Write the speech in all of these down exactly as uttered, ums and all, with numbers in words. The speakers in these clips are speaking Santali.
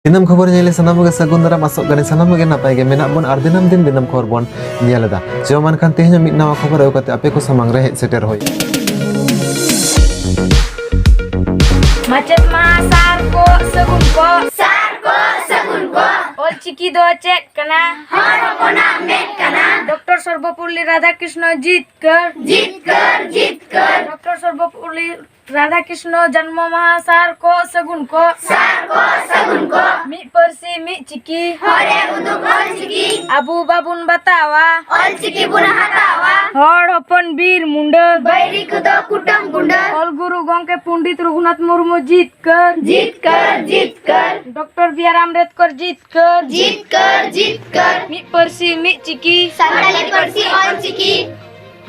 ᱫᱤᱱᱟᱹᱢ ᱠᱷᱚᱵᱚᱨ ᱧᱮᱞ ᱥᱟᱱᱟᱢ ᱜᱮ ᱥᱟᱹᱜᱩᱱ ᱫᱟᱨᱟᱢ, ᱟᱥᱚᱜ ᱠᱟᱹᱱᱟᱹᱧ ᱥᱟᱱᱟᱢ ᱜᱮ ᱱᱟᱯᱟᱭ ᱜᱮ ᱢᱮᱱᱟᱜ ᱵᱚᱱ ᱟᱨ ᱫᱤᱱᱟᱹᱢ ᱫᱤᱱ ᱫᱤᱱᱟᱹᱢ ᱠᱷᱚᱵᱚᱨ ᱵᱚᱱ ᱧᱮᱞ ᱮᱫᱟ᱾ ᱪᱚ ᱢᱟ ᱮᱱᱠᱷᱟᱱ ᱛᱮᱦᱮᱧ ᱦᱚᱸ ᱢᱤᱫ ᱱᱟᱣᱟ ᱠᱷᱚᱵᱚᱨ ᱟᱹᱜᱩ ᱠᱟᱛᱮ ᱟᱯᱮ ᱠᱚ ᱥᱟᱢᱟᱝ ᱨᱮ ᱦᱮᱡ ᱥᱮᱴᱮᱨ ᱦᱩᱭ᱾ ᱢᱟᱪᱮᱛ ᱢᱟᱦᱟ ᱥᱟᱨ ᱠᱚ ᱥᱟᱹᱜᱩᱱ ᱠᱚ᱾ ᱥᱟᱨ ᱠᱚ ᱥᱟᱹᱜᱩᱱ ᱠᱚ᱾ ᱚᱞᱪᱤᱠᱤ ᱫᱚ ᱪᱮᱫ ᱠᱟᱱᱟ? ᱦᱚᱲ ᱦᱚᱯᱚᱱᱟᱜ ᱢᱮᱫ ᱠᱟᱱᱟ᱾ ᱰᱚᱠᱴᱚᱨ ᱥᱚᱨᱵᱚᱯᱚᱞᱞᱤ ᱨᱟᱫᱷᱟᱠᱨᱤᱥᱱᱚ ᱡᱤᱛᱠᱟᱹᱨ᱾ ᱡᱤᱛᱠᱟᱹᱨ, ᱡᱤᱛᱠᱟᱹᱨ᱾ ᱰᱚᱠᱴᱚᱨ ᱥᱚᱨᱵᱚᱯᱚᱞᱞᱤ ᱨᱟᱫᱷᱟᱠᱨᱤᱥᱱᱚ ᱡᱚᱱᱢᱚ ᱢᱟᱦᱟ ᱥᱟᱨ ᱠᱚ ᱥᱟᱹᱜᱩᱱ ᱠᱚ᱾ ᱥᱟᱨ ᱠᱚ ᱥᱟᱹᱜᱩᱱ ᱠᱚ᱾ ᱢᱤᱫ ᱯᱟᱹᱨᱥᱤ ᱢᱤᱫ ᱪᱤᱠᱤ᱾ ᱦᱚᱲᱮ ᱩᱫᱩᱜ ᱚᱞ ᱪᱤᱠᱤ᱾ ᱟᱵᱚ ᱵᱟᱵᱚᱱ ᱵᱟᱛᱟᱣᱟ᱾ ᱚᱞ ᱪᱤᱠᱤ ᱵᱚᱱ ᱦᱟᱛᱟᱣᱟ᱾ ᱦᱚᱲ ᱦᱚᱯᱚᱱ ᱵᱤᱨ ᱢᱩᱸᱰᱟᱹ᱾ ᱵᱟᱹᱭᱨᱤ ᱠᱚᱫᱚ ᱠᱩᱴᱟᱹᱢ ᱜᱩᱸᱰᱟᱹ᱾ ᱚᱞ ᱜᱩᱨᱩ ᱜᱚᱢᱠᱮ ᱯᱚᱱᱰᱤᱛ ᱨᱚᱜᱷᱩᱱᱟᱛᱷ ᱢᱩᱨᱢᱩ ᱡᱤᱛᱠᱟᱹᱨ᱾ ᱡᱤᱛᱠᱟᱹᱨ, ᱡᱤᱛᱠᱟᱹᱨ᱾ ᱰᱚᱠᱴᱚᱨ ᱵᱤ ᱟᱨ ᱟᱢᱵᱮᱫᱠᱚᱨ ᱡᱤᱛᱠᱟᱹᱨ᱾ ᱡᱤᱛᱠᱟᱹᱨ, ᱡᱤᱛᱠᱟᱹᱨ᱾ ᱢᱤᱫ ᱯᱟᱹᱨᱥᱤ ᱢᱤᱫ ᱪᱤᱠᱤ᱾ ᱥᱟᱱᱛᱟᱲᱤ ᱯᱟᱹᱨᱥᱤ ᱚᱞ ᱪᱤᱠᱤ᱾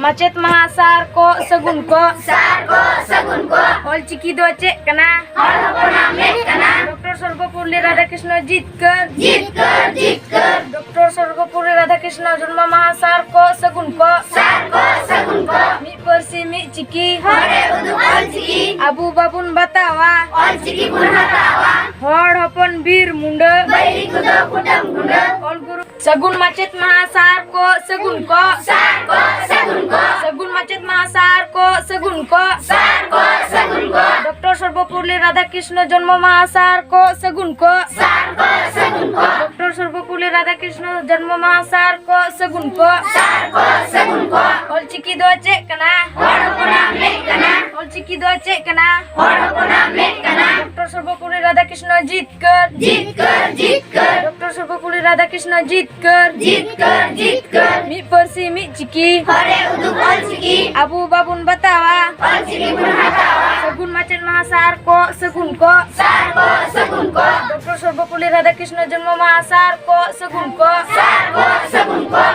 ᱢᱟᱪᱮᱛ ᱢᱟᱦᱟ ᱥᱟᱨ ᱠᱚ ᱥᱟᱹᱜᱩᱱ ᱠᱚ᱾ ᱥᱟᱨ ᱠᱚ ᱥᱟᱹᱜᱩᱱ ᱠᱚ᱾ ᱚᱞᱪᱤᱠᱤ ᱫᱚ ᱪᱮᱫ ᱠᱟᱱᱟ? ᱦᱚᱲ ᱦᱚᱯᱚᱱᱟᱜ ᱢᱮᱫ ᱠᱟᱱᱟ᱾ ᱰᱚᱠᱴᱚᱨ ᱥᱚᱨᱵᱚᱯᱚᱞᱞᱤ ᱨᱟᱫᱷᱟᱠᱨᱤᱥᱱᱚ ᱡᱤᱛᱠᱟᱹᱨ᱾ ᱡᱤᱛᱠᱟᱹᱨ, ᱡᱤᱛᱠᱟᱹᱨ᱾ ᱰᱚᱠᱴᱚᱨ ᱥᱚᱨᱵᱚᱯᱚᱞᱞᱤ ᱨᱟᱫᱷᱟᱠᱨᱤᱥᱱᱚ ᱡᱚᱱᱢᱚ ᱢᱟᱦᱟ ᱥᱟᱨ ᱠᱚ ᱥᱟᱹᱜᱩᱱ ᱠᱚ᱾ ᱥᱟᱨ ᱠᱚ ᱥᱟᱹᱜᱩᱱ ᱠᱚ᱾ ᱢᱤᱫ ᱯᱟᱹᱨᱥᱤ ᱢᱤᱫ ᱪᱤᱠᱤ᱾ ᱦᱚᱲᱮ ᱩᱫᱩᱜ ᱚᱞ ᱪᱤᱠᱤ᱾ ᱟᱵᱚ ᱵᱟᱵᱚᱱ ᱵᱟᱛᱟᱣᱟ᱾ ᱚᱞ ᱪᱤᱠᱤ ᱵᱚᱱ ᱦᱟᱛᱟᱣᱟ᱾ ᱦᱚᱲ ᱦᱚᱯᱚᱱ ᱵᱤᱨ ᱢᱩᱸᱰᱟᱹ᱾ ᱵᱟᱹᱭᱨᱤ ᱠᱚᱫᱚ ᱠᱩᱴᱟᱹᱢ ᱜᱩᱸᱰᱟᱹ᱾ ᱚᱞ ᱜᱩᱨᱩ ᱥᱟᱹᱜᱩᱱ ᱢᱟᱪᱮᱛ ᱢᱟᱦᱟ ᱥᱟᱨ ᱠᱚ ᱥᱟᱹᱜᱩᱱ ᱠᱚ᱾ ᱥᱟᱨ ᱠᱚ ᱥᱟᱹᱜᱩᱱ ᱠᱚ᱾ ᱥᱟᱹᱜᱩᱱ ᱢᱟᱪᱮᱛ ᱢᱟᱦᱟ ᱥᱟᱨ ᱠᱚ ᱥᱟᱹᱜᱩᱱ ᱠᱚ᱾ ᱥᱟᱨ ᱠᱚ ᱥᱟᱹᱜᱩᱱ ᱠᱚ᱾ ᱰᱚᱠᱴᱚᱨ ᱥᱚᱨᱵᱚᱯᱚᱞᱞᱤ ᱨᱟᱫᱷᱟᱠᱨᱤᱥᱱᱚ ᱡᱚᱱᱢᱚ ᱢᱟᱦᱟ ᱥᱟᱨ ᱠᱚ ᱥᱟᱹᱜᱩᱱ ᱠᱚ᱾ ᱥᱟᱨ ᱠᱚ ᱥᱟᱹᱜᱩᱱ ᱠᱚ᱾ ᱰᱚᱠᱴᱚᱨ ᱥᱚᱨᱵᱚᱯᱚᱞᱞᱤ ᱨᱟᱫᱷᱟᱠᱨᱤᱥᱱᱚ ᱡᱚᱱᱢᱚ ᱢᱟᱦᱟ ᱥᱟᱨ ᱠᱚ ᱥᱟᱹᱜᱩᱱ ᱠᱚ᱾ ᱥᱟᱨ ᱠᱚ ᱥᱟᱹᱜᱩᱱ ᱠᱚ᱾ ᱚᱞᱪᱤᱠᱤ ᱫᱚ ᱪᱮᱫ ᱠᱟᱱᱟ? ᱦᱚᱲ ᱦᱚᱯᱚᱱᱟᱜ ᱢᱮᱫ ᱠᱟᱱᱟ᱾ ᱚᱞᱪᱤᱠᱤ ᱫᱚ ᱪᱮᱫ ᱠᱟᱱᱟ? ᱦᱚᱲ ᱦᱚᱯᱚᱱᱟᱜ ᱢᱮᱫ ᱠᱟᱱᱟ᱾ ᱰᱚᱠᱴᱚᱨ ᱥᱚᱨᱵᱚᱯᱚᱞᱞᱤ ᱨᱟᱫᱷᱟᱠᱨᱤᱥᱱᱚ ᱡᱤᱛᱠᱟᱹᱨ᱾ ᱡᱤᱛᱠᱟᱹᱨ, ᱡᱤᱛᱠᱟᱹᱨ᱾ ᱰᱚᱠᱴᱚᱨ ᱥᱚᱨᱵᱚᱯᱚᱞᱞᱤ ᱨᱟᱫᱷᱟᱠᱨᱤᱥᱱᱚ ᱡᱤᱛᱠᱟᱹᱨ᱾ ᱡᱤᱛᱠᱟᱹᱨ, ᱡᱤᱛᱠᱟᱹᱨ᱾ ᱢᱤᱫ ᱯᱟᱹᱨᱥᱤ ᱢᱤᱫ ᱪᱤᱠᱤ᱾ ᱦᱚᱲᱮ ᱩᱫᱩᱜ ᱚᱞ ᱪᱤᱠᱤ᱾ ᱟᱵᱚ ᱵᱟᱵᱚᱱ ᱵᱟᱛᱟᱣᱟ᱾ ᱚᱞ ᱪᱤᱠᱤ ᱵᱚᱱ ᱦᱟᱛᱟᱣᱟ᱾ ᱥᱟᱹᱜᱩᱱ ᱢᱟᱪᱮᱛ ᱢᱟᱦᱟ ᱥᱟᱨ ᱠᱚ ᱥᱟᱹᱜᱩᱱ ᱠᱚ᱾ ᱥᱟᱨ ᱠᱚ ᱥᱟᱹᱜᱩᱱ ᱠᱚ᱾ ᱰᱚᱠᱴᱚᱨ ᱥᱚᱨᱵᱚᱯᱚᱞᱞᱤ ᱨᱟᱫᱷᱟᱠᱨᱤᱥᱱᱚ ᱡᱚᱱᱢᱚ ᱢᱟᱦᱟ ᱥᱟᱨ ᱠᱚ ᱥᱟᱹᱜᱩᱱ ᱠᱚ᱾ ᱥᱟᱨ ᱠᱚ ᱥᱟᱹᱜᱩᱱ ᱠᱚ᱾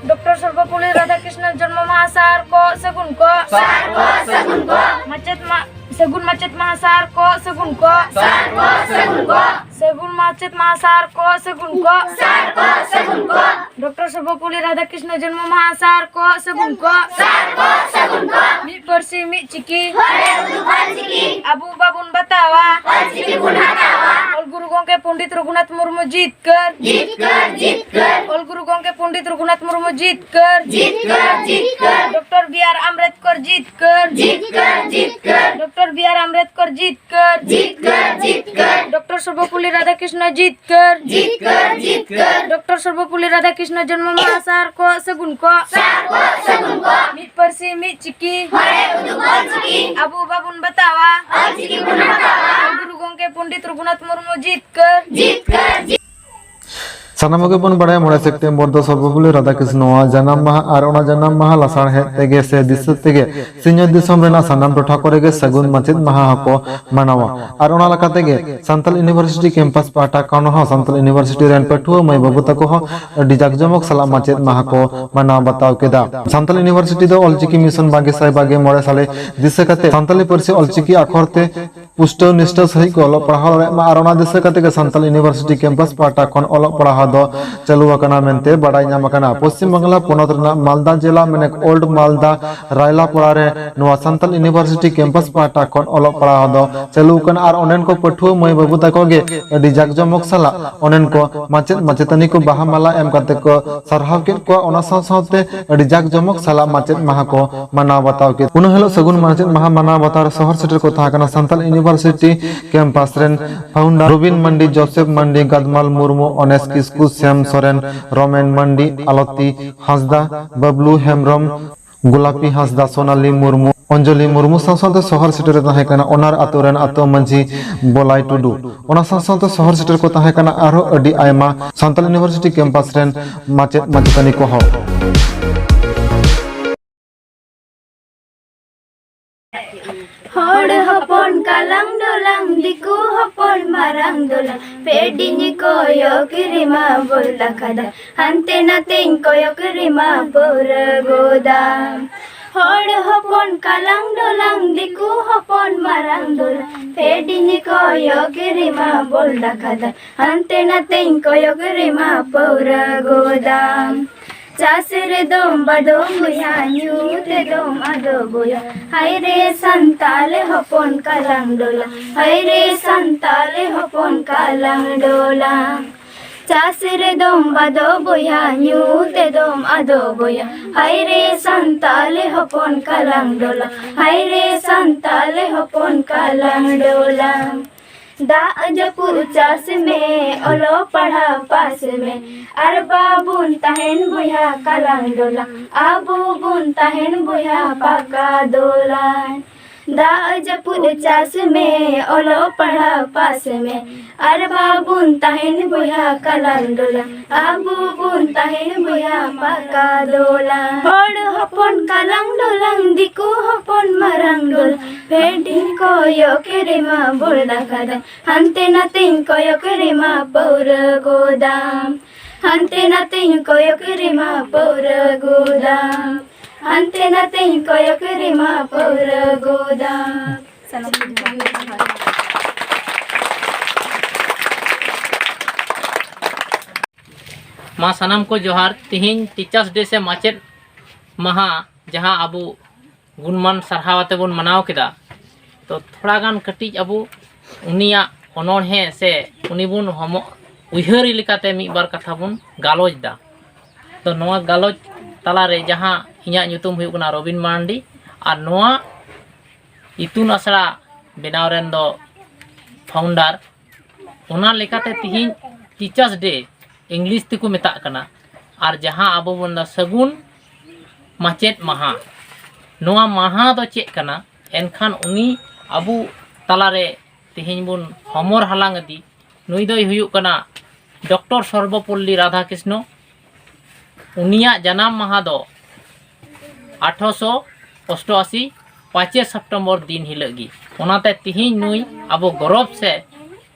ᱰᱚᱠᱴᱚᱨ ᱥᱚᱨᱵᱚᱯᱚᱞᱞᱤ ᱨᱟᱫᱷᱟᱠᱨᱤᱥᱱᱚ ᱡᱚᱱᱢᱚ ᱢᱟᱦᱟ ᱥᱟᱨ ᱠᱚ ᱥᱟᱹᱜᱩᱱ ᱠᱚ᱾ ᱥᱟᱨ ᱠᱚ ᱥᱟᱹᱜᱩᱱ ᱠᱚ᱾ ᱢᱟᱪᱮᱛ ᱢᱟ-, ᱥᱟᱹᱜᱩᱱ ᱢᱟᱪᱮᱛ ᱢᱟᱦᱟ ᱥᱟᱨ ᱠᱚ ᱥᱟᱹᱜᱩᱱ ᱠᱚ᱾ ᱥᱟᱨ ᱠᱚ ᱥᱟᱹᱜᱩᱱ ᱠᱚ᱾ ᱥᱟᱹᱜᱩᱱ ᱢᱟᱪᱮᱛ ᱢᱟᱦᱟ ᱥᱟᱨ ᱠᱚ ᱥᱟᱹᱜᱩᱱ ᱠᱚ᱾ ᱥᱟᱨ ᱠᱚ ᱥᱟᱹᱜᱩᱱ ᱠᱚ᱾ ᱰᱚᱠᱴᱚᱨ ᱥᱚᱨᱵᱚᱯᱚᱞᱞᱤ ᱨᱟᱫᱷᱟᱠᱨᱤᱥᱱᱚ ᱡᱚᱱᱢᱚ ᱢᱟᱦᱟ ᱥᱟᱨ ᱠᱚ ᱥᱟᱹᱜᱩᱱ ᱠᱚ᱾ ᱥᱟᱨ ᱠᱚ ᱥᱟᱹᱜᱩᱱ ᱠᱚ᱾ ᱢᱤᱫ ᱯᱟᱹᱨᱥᱤ ᱢᱤᱫ ᱪᱤᱠᱤ᱾ ᱦᱚᱲᱮ ᱩᱫᱩᱜ ᱚᱞ ᱪᱤᱠᱤ᱾ ᱟᱵᱚ ᱵᱟᱵᱚᱱ ᱵᱟᱛᱟᱣᱟ᱾ ᱚᱞ ᱪᱤᱠᱤ ᱵᱚᱱ ᱦᱟᱛᱟᱣᱟ᱾ ᱚᱞ ᱜᱩᱨᱩ ᱜᱚᱢᱠᱮ ᱯᱚᱱᱰᱤᱛ ᱨᱚᱜᱷᱩᱱᱟᱛᱷ ᱢᱩᱨᱢᱩ ᱡᱤᱛᱠᱟᱹᱨ, ᱡᱤᱛᱠᱟᱹᱨ, ᱡᱤᱛᱠᱟᱹᱨ᱾ ᱚᱞ ᱜᱩᱨᱩ ᱜᱚᱢᱠᱮ ᱯᱚᱱᱰᱤᱛ ᱨᱚᱜᱷᱩᱱᱟᱛᱷ ᱢᱩᱨᱢᱩ ᱡᱤᱛᱠᱟᱹᱨ, ᱡᱤᱛᱠᱟᱹᱨ, ᱡᱤᱛᱠᱟᱹᱨ᱾ ᱰᱚᱠᱴᱚᱨ ᱵᱤ ᱟᱨ ᱟᱢᱵᱮᱫᱠᱚᱨ ᱡᱤᱛᱠᱟᱹᱨ, ᱡᱤᱛᱠᱟᱹᱨ, ᱡᱤᱛᱠᱟᱹᱨ᱾ ᱰᱚᱠᱴᱚᱨ ᱵᱤ ᱟᱨ ᱟᱢᱵᱮᱫᱠᱚᱨ ᱡᱤᱛᱠᱟᱹᱨ, ᱡᱤᱛᱠᱟᱹᱨ, ᱡᱤᱛᱠᱟᱹᱨ᱾ ᱰᱚᱠᱴᱚᱨ ᱥᱚᱨᱵᱚᱯᱚᱞᱞᱤ ᱨᱟᱫᱷᱟᱠᱨᱤᱥᱱᱚ ᱡᱤᱛᱠᱟᱹᱨ, ᱡᱤᱛᱠᱟᱹᱨ, ᱡᱤᱛᱠᱟᱹᱨ᱾ ᱰᱚᱠᱴᱚᱨ ᱥᱚᱨᱵᱚᱯᱚᱞᱞᱤ ᱨᱟᱫᱷᱟᱠᱨᱤᱥᱱᱚ ᱡᱚᱱᱢᱚ ᱢᱟᱦᱟ ᱥᱟᱨ ᱠᱚ ᱥᱟᱹᱜᱩᱱ ᱠᱚ, ᱥᱟᱨ ᱠᱚ ᱥᱟᱹᱜᱩᱱ ᱠᱚ᱾ ᱢᱤᱫ ᱯᱟᱹᱨᱥᱤ ᱢᱤᱫ ᱪᱤᱠᱤ, ᱦᱚᱲᱮ ᱩᱫᱩᱜ ᱚᱞ ᱪᱤᱠᱤ᱾ ᱟᱵᱚ ᱵᱟᱵᱚᱱ ᱵᱟᱛᱟᱣᱟ, ᱚᱞ ᱪᱤᱠᱤ ᱵᱚᱱ ᱵᱟᱛᱟᱣᱟ᱾ ᱚᱞ ᱜᱩᱨᱩ ᱜᱚᱢᱠᱮ ᱯᱚᱱᱰᱤᱛ ᱨᱚᱜᱷᱩᱱᱟᱛᱷ ᱢᱩᱨᱢᱩ ᱡᱤᱛᱠᱟᱹᱨ, ᱡᱤᱛᱠᱟᱹᱨ, ᱡᱤᱛᱠᱟᱹᱨ᱾ ᱥᱟᱱᱟᱢ ᱜᱮᱵᱚᱱ ᱵᱟᱲᱟᱭᱟ, ᱢᱚᱬᱮ ᱥᱮᱯᱴᱮᱢᱵᱚᱨ ᱫᱚ ᱥᱚᱨᱵᱚᱯᱚᱞᱞᱤ ᱨᱟᱫᱷᱟᱠᱨᱤᱥᱱᱚᱣᱟᱜ ᱡᱟᱱᱟᱢ ᱢᱟᱦᱟ ᱟᱨ ᱚᱱᱟ ᱡᱟᱱᱟᱢ ᱢᱟᱦᱟ ᱞᱟᱥᱟᱲᱦᱮᱫ ᱛᱮᱜᱮ ᱥᱮ ᱫᱤᱥᱟᱹ ᱛᱮᱜᱮ ᱥᱤᱧᱚᱛ ᱫᱤᱥᱚᱢ ᱨᱮᱱᱟᱜ ᱥᱟᱱᱟᱢ ᱴᱚᱴᱷᱟ ᱠᱚᱨᱮ ᱜᱮ ᱥᱟᱹᱜᱩᱱ ᱢᱟᱪᱮᱫ ᱢᱟᱦᱟ ᱦᱚᱸᱠᱚ ᱢᱟᱱᱟᱣᱟ᱾ ᱟᱨ ᱚᱱᱟ ᱞᱮᱠᱟ ᱛᱮᱜᱮ ᱥᱟᱱᱛᱟᱞ ᱤᱭᱩᱱᱤᱵᱷᱟᱨᱥᱤᱴᱤ ᱠᱮᱢᱯᱟᱥ ᱯᱟᱦᱴᱟ ᱠᱷᱚᱱ ᱦᱚᱸ ᱥᱟᱱᱛᱟᱞ ᱤᱭᱩᱱᱤᱵᱷᱟᱨᱥᱤᱴᱤ ᱨᱮᱱ ᱯᱟᱹᱴᱷᱩᱣᱟᱹ ᱢᱟᱹᱭ ᱵᱟᱹᱵᱩ ᱛᱟᱠᱚ ᱦᱚᱸ ᱟᱹᱰᱤ ᱡᱟᱠ ᱡᱚᱢᱚᱠ ᱥᱟᱞᱟᱜ ᱢᱟᱪᱮᱫ ᱢᱟᱦᱟ ᱠᱚ ᱢᱟᱱᱟᱣ ᱵᱟᱛᱟᱣ ᱠᱮᱫᱟ᱾ ᱥᱟᱱᱛᱟᱞ ᱤᱭᱩᱱᱤᱵᱷᱟᱨᱥᱤᱴᱤ ᱫᱚ ᱚᱞᱪᱤᱠᱤ ᱢᱤᱥᱚᱱ ᱵᱟᱜᱮ ᱥᱟᱭ ᱵᱟᱜᱮ ᱢᱚᱬᱮ ᱥᱟᱞᱮ ᱫᱤᱥᱟᱹ ᱠᱟᱛᱮ ᱥᱟᱱᱛᱟᱞᱤ ᱯᱟᱹᱨᱥᱤ ᱚᱞᱪᱤᱠᱤ ᱟᱠᱷᱚᱨ ᱛᱮ ᱯᱩᱥᱴᱟᱹᱣ ᱱᱤᱥᱴᱟᱹᱣ ᱥᱟᱹᱦᱤᱡ ᱠᱚ ᱚᱞᱚᱜ ᱯᱟᱲᱦᱟᱣ ᱫᱟᱲᱮᱭᱟᱜ ᱢᱟ ᱟᱨ ᱚᱱᱟ ᱫᱤᱥᱟᱹ ᱠᱟᱛᱮ ᱜᱮ ᱥᱟᱱᱛᱟᱞ ᱤᱭᱩᱱᱤᱵᱷᱟᱨᱥᱤᱴᱤ ᱠᱮᱢᱯᱟᱥ ᱯᱟᱦᱴᱟ ᱠᱷᱚᱱ ᱚᱞᱚᱜ ᱯᱟᱲᱦᱟᱣ ᱫᱚ ᱪᱟᱹᱞᱩ ᱟᱠᱟᱱᱟ ᱢᱮᱱᱛᱮ ᱵᱟᱰᱟᱭ ᱧᱟᱢ ᱟᱠᱟᱱᱟ᱾ ᱯᱚᱥᱪᱤᱢ ᱵᱟᱝᱞᱟ ᱯᱚᱱᱚᱛ ᱨᱮᱱᱟᱜ ᱢᱟᱞᱫᱟ ᱡᱮᱞᱟ ᱢᱮᱱᱮᱠ ᱳᱞᱰ ᱢᱟᱞᱫᱟ ᱨᱟᱭᱞᱟᱯᱟᱲᱟ ᱨᱮ ᱱᱚᱣᱟ ᱥᱟᱱᱛᱟᱞ ᱤᱭᱩᱱᱤᱵᱷᱟᱨᱥᱤᱴᱤ ᱠᱮᱢᱯᱟᱥ ᱯᱟᱦᱴᱟ ᱠᱷᱚᱱ ᱚᱞᱚᱜ ᱯᱟᱲᱦᱟᱣ ᱫᱚ ᱪᱟᱹᱞᱩ ᱟᱠᱟᱱᱟ ᱟᱨ ᱚᱸᱰᱮᱱ ᱠᱚ ᱯᱟᱹᱴᱷᱩᱣᱟᱹ ᱢᱟᱹᱭ ᱵᱟᱹᱵᱩ ᱛᱟᱠᱚ ᱜᱮ ᱟᱹᱰᱤ ᱡᱟᱠ ᱡᱚᱢᱚᱠ ᱥᱟᱞᱟᱜ ᱚᱸᱰᱮᱱ ᱠᱚ ᱢᱟᱪᱮᱫ ᱢᱟᱪᱮᱛᱟᱹᱱᱤ ᱠᱚ ᱵᱟᱦᱟ ᱢᱟᱞᱟ ᱮᱢ ᱠᱟᱛᱮ ᱠᱚ ᱥᱟᱨᱦᱟᱣ ᱠᱮᱫ ᱠᱚᱣᱟ᱾ ᱚᱱᱟ ᱥᱟᱶ ᱥᱟᱶᱛᱮ ᱟᱹᱰᱤ ᱡᱟᱠ ᱡᱚᱢᱚᱠ ᱥᱟᱞᱟᱜ ᱢᱟᱪᱮᱫ ᱢᱟᱦᱟ ᱠᱚ ᱢᱟᱱᱟᱣ ᱵᱟᱛᱟᱣ ᱠᱮᱫ᱾ ᱩᱱ ᱦᱤᱞᱳᱜ ᱥᱟᱹᱜᱩᱱ ᱢᱟᱪᱮᱫ ᱢᱟᱦᱟ ᱢᱟᱱᱟᱣ ᱵᱟᱛᱟᱣ ᱨᱮ ᱥᱚᱦᱚᱨ ᱥᱮᱴᱮᱨ ᱠᱚ ᱛᱟᱦᱮᱸ ᱠᱟᱱᱟ ᱥᱟᱱᱛᱟᱞ ᱤᱭᱩᱱᱤᱵᱷᱟᱨᱥᱤᱴᱤ ᱠᱮᱢᱯᱟᱥ ᱨᱮᱱ ᱯᱷᱟᱣᱩᱱᱰᱟᱨ ᱨᱚᱵᱤᱱ ᱢᱟᱱᱰᱤ, ᱡᱳᱥᱮᱯ ᱢᱟᱱᱰᱤ, ᱜᱟᱫᱢᱟᱞ ᱢᱩᱨᱢᱩ, ᱚᱱᱮᱥ ᱠᱤᱥᱠᱩ, ᱥᱮᱢ ᱥᱚᱨᱮᱱ, ᱨᱚᱢᱮᱱ ᱢᱟᱱᱰᱤ, ᱟᱞᱚᱛᱤ ᱦᱟᱸᱥᱫᱟ, ᱵᱟᱵᱞᱩ ᱦᱮᱢᱵᱨᱚᱢ, ᱜᱳᱞᱟᱯᱤ ᱦᱟᱸᱥᱫᱟ, ᱥᱳᱱᱟᱞᱤ ᱢᱩᱨᱢᱩ, ᱚᱧᱡᱚᱞᱤ ᱢᱩᱨᱢᱩ ᱥᱟᱶ ᱥᱟᱶᱛᱮ ᱥᱚᱦᱚᱨ ᱥᱮᱴᱮᱨ ᱨᱮ ᱛᱟᱦᱮᱸ ᱠᱟᱱᱟ ᱚᱱᱟᱨ ᱟᱛᱳ ᱨᱮᱱ ᱟᱛᱳ ᱢᱟᱹᱡᱷᱤ ᱵᱚᱞᱟᱭ ᱴᱩᱰᱩ᱾ ᱚᱱᱟ ᱥᱟᱶ ᱥᱟᱶᱛᱮ ᱥᱚᱦᱚᱨ ᱥᱮᱴᱮᱨ ᱠᱚ ᱛᱟᱦᱮᱸ ᱠᱟᱱᱟ ᱟᱨᱦᱚᱸ ᱟᱹᱰᱤ ᱟᱭᱢᱟ ᱥᱟᱱᱛᱟᱞ ᱤᱭᱩᱱᱤᱵᱷᱟᱨᱥᱤᱴᱤ ᱠᱮᱢᱯᱟᱥ ᱨᱮᱱ ᱢᱟᱪᱮᱫ ᱢᱟᱪᱮᱛᱟᱹᱱᱤ ᱠᱚᱦᱚᱸ᱾ ᱦᱚᱲ ᱦᱚᱯᱚᱱ ᱠᱟᱞᱟᱝ ᱰᱚᱞᱟᱝ, ᱫᱤᱠᱩ ᱦᱚᱯᱚᱱ ᱢᱟᱨᱟᱝ ᱫᱚᱞᱟᱝ, ᱯᱮᱰᱤᱧ ᱠᱚᱭᱚᱜ ᱨᱮᱢᱟ ᱵᱚᱞ ᱟᱠᱟᱫᱟ, ᱦᱟᱱᱛᱮ ᱱᱟᱛᱮᱧ ᱠᱚᱭᱚᱜ ᱨᱮᱢᱟ ᱯᱟᱹᱣᱨᱟᱹ ᱜᱚᱫᱟ᱾ ᱦᱚᱲ ᱦᱚᱯᱚᱱ ᱠᱟᱞᱟᱝ ᱰᱚᱞᱟᱝ, ᱫᱤᱠᱩ ᱦᱚᱯᱚᱱ ᱢᱟᱨᱟᱝ ᱫᱚᱞᱟᱝ, ᱯᱮᱰᱤᱧ ᱠᱚᱭᱚᱜ ᱨᱮᱢᱟ ᱵᱚᱞ ᱟᱠᱟᱫᱟ, ᱦᱟᱱᱛᱮ ᱱᱟᱛᱮᱧ ᱠᱚᱭᱚᱜ ᱨᱮᱢᱟ ᱯᱟᱹᱣᱨᱟᱹ ᱜᱚᱫᱟ᱾ ᱪᱟᱥ ᱨᱮᱫᱚᱢ ᱵᱟᱫᱚ ᱵᱚᱭᱦᱟ, ᱧᱩ ᱛᱮᱫᱚᱢ ᱟᱫᱚ ᱵᱚᱭᱦᱟ᱾ ᱦᱟᱭ ᱨᱮ ᱥᱟᱱᱛᱟᱞ ᱦᱚᱯᱚᱱ ᱠᱟᱞᱟᱝ ᱰᱚᱞᱟ, ᱦᱟᱭ ᱨᱮ ᱥᱟᱱᱛᱟᱞ ᱦᱚᱯᱚᱱ ᱠᱟᱞᱟᱝ ᱰᱚᱞᱟ᱾ ᱪᱟᱥ ᱨᱮᱫᱚᱢ ᱵᱟᱫᱚ ᱵᱚᱭᱦᱟ, ᱧᱩ ᱛᱮᱫᱚᱢ ᱟᱫᱚ ᱵᱚᱭᱦᱟ᱾ ᱦᱟᱭ ᱨᱮ ᱥᱟᱱᱛᱟᱞ ᱦᱚᱯᱚᱱ ᱠᱟᱞᱟᱝ ᱰᱚᱞᱟ, ᱦᱟᱭ ᱨᱮ ᱥᱟᱱᱛᱟᱞ ᱦᱚᱯᱚᱱ ᱠᱟᱞᱟᱝ ᱰᱚᱞᱟ᱾ ᱫᱟᱜ ᱡᱟᱹᱯᱩᱫ ᱪᱟᱥ ᱢᱮ, ᱚᱞᱚᱜ ᱯᱟᱲᱦᱟᱣ ᱯᱟᱥ ᱢᱮ, ᱟᱨ ᱵᱟᱵᱚᱱ ᱛᱟᱦᱮᱱ ᱵᱚᱭᱦᱟ ᱠᱟᱞᱟᱝ ᱰᱚᱞᱟ, ᱟᱵᱚ ᱵᱚᱱ ᱛᱟᱦᱮᱱ ᱵᱚᱭᱦᱟ ᱯᱟᱠᱟ ᱫᱚᱞᱟᱱ᱾ ᱫᱟᱜ ᱡᱟᱹᱯᱩᱫ ᱪᱟᱥ ᱢᱮ, ᱚᱞᱚᱜ ᱯᱟᱲᱦᱟᱣ ᱯᱟᱥ ᱢᱮ, ᱟᱨ ᱵᱟᱵᱚᱱ ᱛᱟᱦᱮᱱ ᱵᱚᱭᱦᱟ ᱠᱟᱞᱟᱝ ᱰᱚᱞᱟ, ᱟᱵᱚ ᱵᱚᱱ ᱛᱟᱦᱮᱱ ᱵᱚᱭᱦᱟ ᱯᱟᱠᱟ ᱫᱚᱞᱟᱱ᱾ ᱦᱚᱲ ᱦᱚᱯᱚᱱ ᱠᱟᱞᱟᱝ ᱰᱚᱞᱟᱝ, ᱫᱤᱠᱩ ᱦᱚᱯᱚᱱ ᱢᱟᱨᱟᱝ ᱰᱚᱞᱟᱝ᱾ ᱯᱷᱮᱰᱤᱧ ᱠᱚᱭᱚᱜ ᱨᱮᱢᱟ ᱵᱚᱲᱫᱟ ᱠᱟᱫᱟᱢ, ᱦᱟᱱᱛᱮ ᱱᱟᱛᱮᱧ ᱠᱚᱭᱚᱜ ᱨᱮᱢᱟ ᱯᱟᱹᱣᱨᱟᱹ ᱜᱚᱫᱟᱢ᱾ ᱦᱟᱱᱛᱮ ᱱᱟᱛᱮᱧ ᱠᱚᱭᱚᱜ ᱨᱮᱢᱟ ᱯᱟᱹᱣᱨᱟᱹ ᱜᱚᱫᱟᱢ᱾ ᱦᱟᱱᱛᱮ ᱱᱟᱛᱮᱧ ᱠᱚᱭᱚᱜ ᱨᱮᱢᱟ ᱯᱟᱹᱣᱨᱟᱹ ᱜᱚᱫᱟᱢ᱾ ᱢᱟ ᱥᱟᱱᱟᱢ ᱠᱚ ᱡᱚᱦᱟᱨ᱾ ᱛᱤᱦᱤᱧ Teachers Day ᱥᱮ ᱢᱟᱪᱮᱫ ᱢᱟᱦᱟ, ᱡᱟᱦᱟᱸ ᱟᱵᱚ ᱜᱩᱱᱢᱟᱱ ᱥᱟᱨᱦᱟᱣ ᱟᱛᱮ ᱵᱚᱱ ᱢᱟᱱᱟᱣ ᱠᱮᱫᱟ, ᱛᱚ ᱛᱷᱚᱲᱟ ᱜᱟᱱ ᱠᱟᱹᱴᱤᱡ ᱟᱵᱚ ᱩᱱᱤᱭᱟᱜ ᱚᱱᱚᱬᱦᱮ ᱥᱮ ᱩᱱᱤ ᱵᱚᱱ ᱦᱚᱢᱚ-, ᱩᱭᱦᱟᱹᱨ ᱞᱮᱠᱟᱛᱮ ᱢᱤᱫ ᱵᱟᱨ ᱠᱟᱛᱷᱟ ᱵᱚᱱ ᱜᱟᱞᱚᱪ ᱫᱟ᱾ ᱛᱚ ᱱᱚᱣᱟ ᱜᱟᱞᱚᱪ ᱛᱟᱞᱟᱨᱮ ᱡᱟᱦᱟᱸ ᱤᱧᱟᱹᱜ ᱧᱩᱛᱩᱢ ᱦᱩᱭᱩᱜ ᱠᱟᱱᱟ ᱨᱚᱵᱤᱱ ᱢᱟᱨᱟᱱᱰᱤ, ᱟᱨ ᱱᱚᱣᱟ ᱤᱛᱩᱱ ᱟᱥᱲᱟ ᱵᱮᱱᱟᱣ ᱨᱮᱱ ᱫᱚ founder, ᱚᱱᱟ ᱞᱮᱠᱟᱛᱮ ᱛᱤᱦᱤᱧ Teachers Day, English ᱛᱮᱠᱚ ᱢᱮᱛᱟᱜ ᱠᱟᱱᱟ, ᱟᱨ ᱡᱟᱦᱟᱸ ᱟᱵᱚ ᱵᱚᱱ ᱢᱮᱱᱫᱟ ᱥᱟᱹᱜᱩᱱ ᱢᱟᱪᱮᱫ ᱢᱟᱦᱟ, ᱱᱚᱣᱟ ᱢᱟᱦᱟ ᱫᱚ ᱪᱮᱫ ᱠᱟᱱᱟ? ᱮᱱᱠᱷᱟᱱ ᱩᱱᱤ ᱟᱵᱚ ᱛᱟᱞᱟᱨᱮ ᱛᱤᱦᱤᱧ ᱵᱚᱱ ᱦᱚᱢᱚᱨ ᱦᱟᱞᱟᱝ ᱤᱫᱤ, ᱱᱩᱭ ᱫᱚᱭ ᱦᱩᱭᱩᱜ ᱠᱟᱱᱟ ᱰᱚᱠᱴᱚᱨ ᱥᱚᱨᱵᱚᱯᱚᱞᱞᱤ ᱨᱟᱫᱷᱟᱠᱨᱤᱥᱱᱚ᱾ ᱩᱱᱤᱭᱟᱜ ᱡᱟᱱᱟᱢ ᱢᱟᱦᱟ ᱫᱚ ᱟᱴᱷᱨᱚᱥᱚ ᱚᱥᱴᱚᱟᱥᱤ ᱯᱟᱸᱪᱮ ᱥᱮᱯᱴᱮᱢᱵᱚᱨ ᱫᱤᱱ ᱦᱤᱞᱳᱜ ᱜᱮ᱾ ᱚᱱᱟᱛᱮ ᱛᱤᱦᱤᱧ ᱱᱩᱭ ᱟᱵᱚ ᱜᱚᱨᱚᱵᱽ ᱥᱮ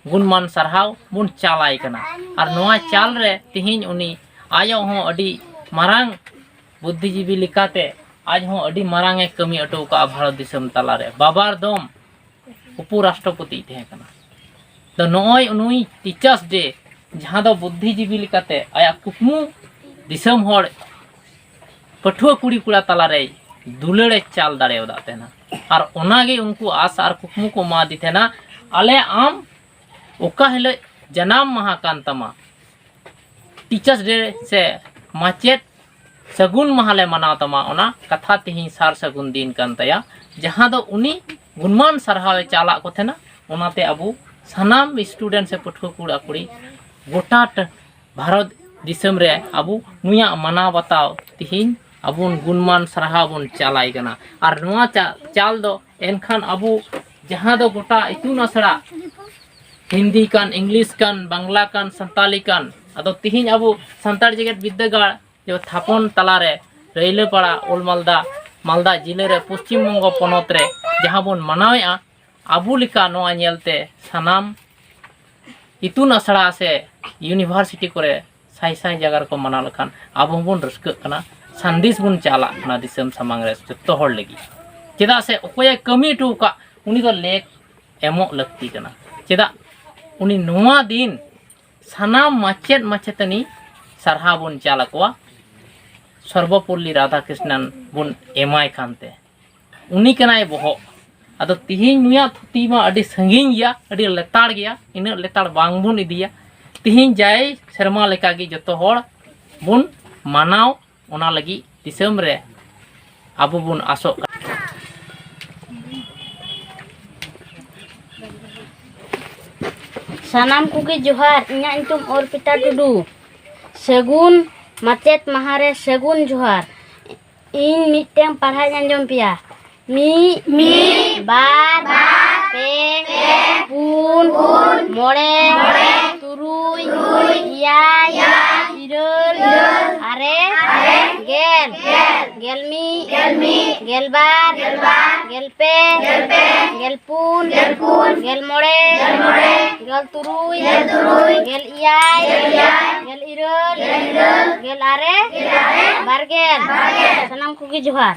ᱜᱩᱱᱢᱟᱱ ᱥᱟᱨᱦᱟᱣ ᱵᱚᱱ ᱪᱟᱞᱟᱭ ᱠᱟᱱᱟ᱾ ᱟᱨ ᱱᱚᱣᱟ ᱪᱟᱞ ᱨᱮ ᱛᱤᱦᱤᱧ ᱩᱱᱤ ᱟᱡ ᱦᱚᱸ ᱟᱹᱰᱤ ᱢᱟᱨᱟᱝ ᱵᱩᱫᱽᱫᱷᱤᱡᱤᱵᱤ ᱞᱮᱠᱟᱛᱮ ᱟᱡ ᱦᱚᱸ ᱟᱹᱰᱤ ᱢᱟᱨᱟᱝ ᱮ ᱠᱟᱹᱢᱤ ᱦᱚᱴᱚ ᱠᱟᱜᱼᱟ ᱵᱷᱟᱨᱚᱛ ᱫᱤᱥᱚᱢ ᱛᱟᱞᱟᱨᱮ᱾ ᱵᱟᱵᱟᱨ ᱫᱚᱢ ᱩᱯᱚ ᱨᱟᱥᱴᱨᱚᱯᱚᱛᱤᱭ ᱛᱟᱦᱮᱸ ᱠᱟᱱᱟ᱾ ᱛᱚ ᱱᱚᱜᱼᱚᱭ ᱱᱩᱭ Teachers Day, ᱡᱟᱦᱟᱸ ᱫᱚ ᱵᱩᱫᱽᱫᱷᱤᱡᱤᱵᱤ ᱞᱮᱠᱟᱛᱮ ᱟᱭᱟᱜ ᱠᱩᱠᱢᱩ ᱫᱤᱥᱚᱢ ᱦᱚᱲ ᱯᱟᱹᱴᱷᱩᱣᱟᱹ ᱠᱩᱲᱤ ᱠᱚᱲᱟ ᱛᱟᱞᱟᱨᱮ ᱫᱩᱞᱟᱹᱲᱮ ᱪᱟᱞ ᱫᱟᱲᱮᱭᱟᱫ ᱛᱟᱦᱮᱱᱟ᱾ ᱟᱨ ᱚᱱᱟᱜᱮ ᱩᱱᱠᱩ ᱟᱥ ᱟᱨ ᱠᱩᱠᱢᱩ ᱠᱚ ᱮᱢᱟᱫᱮ ᱛᱟᱦᱮᱱᱟ, ᱟᱞᱮ ᱟᱢ ᱚᱠᱟ ᱦᱤᱞᱳᱜ ᱡᱟᱱᱟᱢ ᱢᱟᱦᱟ ᱠᱟᱱ ᱛᱟᱢᱟ, ᱴᱤᱪᱟᱨᱥ ᱰᱮ ᱥᱮ ᱢᱟᱪᱮᱫ ᱥᱟᱹᱜᱩᱱ ᱢᱟᱦᱟ ᱞᱮ ᱢᱟᱱᱟᱣ ᱛᱟᱢᱟ, ᱚᱱᱟ ᱠᱟᱛᱷᱟ ᱛᱮᱦᱮᱧ ᱥᱟᱨ ᱥᱟᱹᱜᱩᱱ ᱫᱤᱱ ᱠᱟᱱ ᱛᱟᱭᱟ, ᱡᱟᱦᱟᱸ ᱫᱚ ᱩᱱᱤ ᱜᱩᱱᱢᱟᱱ ᱥᱟᱨᱦᱟᱣ ᱮ ᱪᱟᱞᱟᱜ ᱠᱚ ᱛᱟᱦᱮᱱᱟ᱾ ᱚᱱᱟᱛᱮ ᱟᱵᱚ ᱥᱟᱱᱟᱢ ᱥᱴᱩᱰᱮᱱᱴ ᱥᱮ ᱯᱟᱹᱴᱷᱩᱣᱟᱹ ᱠᱚᱲᱟ ᱠᱩᱲᱤ ᱜᱚᱴᱟ ᱴ- ᱵᱷᱟᱨᱚᱛ ᱫᱤᱥᱚᱢ ᱨᱮ ᱟᱵᱚ ᱱᱩᱭᱟᱜ ᱢᱟᱱᱟᱣ ᱵᱟᱛᱟᱣ ᱛᱮᱦᱮᱧ ᱟᱵᱚ ᱵᱚᱱ ᱜᱩᱱᱢᱟᱱ ᱥᱟᱨᱦᱟᱣ ᱵᱚᱱ ᱪᱟᱞᱟᱭ ᱠᱟᱱᱟ᱾ ᱟᱨ ᱱᱚᱣᱟ ᱪᱟ- ᱪᱟᱞ ᱫᱚ ᱮᱱᱠᱷᱟᱱ ᱟᱵᱚ ᱡᱟᱦᱟᱸ ᱫᱚ ᱜᱚᱴᱟ ᱤᱛᱩᱱ ᱟᱥᱲᱟ, ᱦᱤᱱᱫᱤ ᱠᱟᱱ, ᱤᱝᱞᱤᱥ ᱠᱟᱱ, ᱵᱟᱝᱞᱟ ᱠᱟᱱ, ᱥᱟᱱᱛᱟᱞᱤ ᱠᱟᱱ, ᱟᱫᱚ ᱛᱮᱦᱮᱧ ᱟᱵᱚ ᱥᱟᱱᱛᱟᱲ ᱡᱮᱜᱮᱛ ᱵᱤᱨᱫᱟᱹᱜᱟᱲ ᱡᱮ ᱛᱷᱟᱯᱚᱱ ᱛᱟᱞᱟᱨᱮ ᱨᱟᱹᱭᱞᱟᱹᱯᱟᱲᱟ, ᱳᱞᱰ ᱢᱟᱞᱫᱟ, ᱢᱟᱞᱫᱟ ᱡᱤᱞᱟᱹ ᱨᱮ, ᱯᱚᱥᱪᱤᱢ ᱵᱚᱝᱜᱚ ᱯᱚᱱᱚᱛ ᱨᱮ ᱡᱟᱦᱟᱸ ᱵᱚᱱ ᱢᱟᱱᱟᱣᱮᱫᱼᱟ, ᱟᱵᱚ ᱞᱮᱠᱟ ᱱᱚᱣᱟ ᱧᱮᱞᱛᱮ ᱥᱟᱱᱟᱢ ᱤᱛᱩᱱ ᱟᱥᱲᱟ ᱥᱮ ᱤᱭᱩᱱᱤᱵᱷᱟᱨᱥᱤᱴᱤ ᱠᱚᱨᱮ ᱥᱟᱭ ᱥᱟᱭ ᱡᱟᱭᱜᱟ ᱨᱮᱠᱚ ᱢᱟᱱᱟᱣ ᱞᱮᱠᱷᱟᱱ ᱟᱵᱚ ᱦᱚᱸᱵᱚᱱ ᱨᱟᱹᱥᱠᱟᱹᱜ ᱠᱟᱱᱟ, ᱥᱟᱸᱫᱮᱥ ᱵᱚᱱ ᱪᱟᱞᱟᱜ ᱠᱟᱱᱟ ᱫᱤᱥᱚᱢ ᱥᱟᱢᱟᱝ ᱨᱮ ᱡᱚᱛᱚ ᱦᱚᱲ ᱞᱟᱹᱜᱤᱫ᱾ ᱪᱮᱫᱟᱜ ᱥᱮ ᱚᱠᱚᱭᱮ ᱠᱟᱹᱢᱤ ᱦᱚᱴᱚ ᱟᱠᱟᱫ ᱩᱱᱤ ᱫᱚ ᱞᱮᱠ ᱮᱢᱚᱜ ᱞᱟᱹᱠᱛᱤ ᱠᱟᱱᱟ᱾ ᱪᱮᱫᱟᱜ ᱩᱱᱤ ᱱᱚᱣᱟ ᱫᱤᱱ ᱥᱟᱱᱟᱢ ᱢᱟᱪᱮᱫ ᱢᱟᱪᱮᱛᱟᱹᱱᱤ ᱥᱟᱨᱦᱟᱣ ᱵᱚᱱ ᱪᱟᱞ ᱟᱠᱚᱣᱟ, ᱥᱚᱨᱵᱚᱯᱚᱞᱞᱤ ᱨᱟᱫᱷᱟᱠᱨᱤᱥᱱᱟᱱ ᱵᱚᱱ ᱮᱢᱟᱭ ᱠᱟᱱᱛᱮ᱾ ᱩᱱᱤ ᱠᱟᱱᱟᱭ ᱵᱚᱦᱚᱜ᱾ ᱟᱫᱚ ᱛᱤᱦᱤᱧ ᱱᱩᱭᱟᱜ ᱛᱷᱩᱛᱤ ᱢᱟ ᱟᱹᱰᱤ ᱥᱟᱺᱜᱤᱧ ᱜᱮᱭᱟ, ᱟᱹᱰᱤ ᱞᱮᱛᱟᱲ ᱜᱮᱭᱟ, ᱤᱱᱟᱹᱜ ᱞᱮᱛᱟᱲ ᱵᱟᱝ ᱵᱚᱱ ᱤᱫᱤᱭᱟ᱾ ᱛᱤᱦᱤᱧ ᱡᱟᱭ ᱥᱮᱨᱢᱟ ᱞᱮᱠᱟᱜᱮ ᱡᱚᱛᱚ ᱦᱚᱲ ᱵᱚᱱ ᱢᱟᱱᱟᱣ, ᱚᱱᱟ ᱞᱟᱹᱜᱤᱫ ᱫᱤᱥᱚᱢ ᱨᱮ ᱟᱵᱚ ᱵᱚᱱ ᱟᱥᱚᱜ ᱠᱟᱱᱟ᱾ ᱥᱟᱱᱟᱢ ᱠᱚᱜᱮ ᱡᱚᱦᱟᱨ᱾ ᱤᱧᱟᱹᱜ ᱧᱩᱛᱩᱢ ᱚᱨᱯᱤᱛᱟ ᱴᱩᱰᱩ᱾ ᱥᱟᱹᱜᱩᱱ ᱢᱟᱪᱮᱫ ᱢᱟᱦᱟ ᱨᱮ ᱥᱟᱹᱜᱩᱱ ᱡᱚᱦᱟᱨ᱾ ᱤᱧ ᱢᱤᱫᱴᱮᱱ ᱯᱟᱲᱦᱟᱧ ᱟᱸᱡᱚᱢ ᱯᱮᱭᱟ᱾ ᱢᱤᱫ, ᱢᱤᱫ, ᱵᱟᱨ, ᱵᱟᱨ, ᱯᱮ, ᱯᱮ, ᱯᱩᱱ, ᱯᱩᱱ, ᱢᱚᱬᱮ, ᱢᱚᱬᱮ, ᱛᱩᱨᱩᱭ, ᱛᱩᱨᱩᱭ, ᱮᱭᱟᱭ, ᱮᱭᱟᱭ, ᱤᱨᱟᱹᱞ, ᱤᱨᱟᱹᱞ, ᱟᱨᱮ, ᱟᱨᱮ, ᱜᱮᱞ, ᱜᱮᱞ, ᱜᱮᱞ ᱢᱤᱫ, ᱜᱮᱞ ᱢᱤᱫ, ᱜᱮᱞ ᱵᱟᱨ, ᱜᱮᱞ ᱵᱟᱨ, ᱜᱮᱞ ᱯᱮ, ᱜᱮᱞ ᱯᱮ, ᱜᱮᱞ ᱯᱩᱱ, ᱜᱮᱞ ᱯᱩᱱ, ᱜᱮᱞ ᱢᱚᱬᱮ, ᱜᱮᱞ ᱢᱚᱬᱮ, ᱜᱮᱞ ᱛᱩᱨᱩᱭ, ᱜᱮᱞ ᱛᱩᱨᱩᱭ, ᱜᱮᱞ ᱮᱭᱟᱭ, ᱜᱮᱞ ᱮᱭᱟᱭ, ᱜᱮᱞ ᱤᱨᱟᱹᱞ, ᱜᱮᱞ ᱤᱨᱟᱹᱞ, ᱜᱮᱞ ᱟᱨᱮ, ᱜᱮᱞ ᱟᱨᱮ, ᱵᱟᱨ ᱜᱮᱞ᱾ ᱵᱟᱨ ᱜᱮᱞ᱾ ᱥᱟᱱᱟᱢ ᱠᱚᱜᱮ ᱡᱚᱦᱟᱨ᱾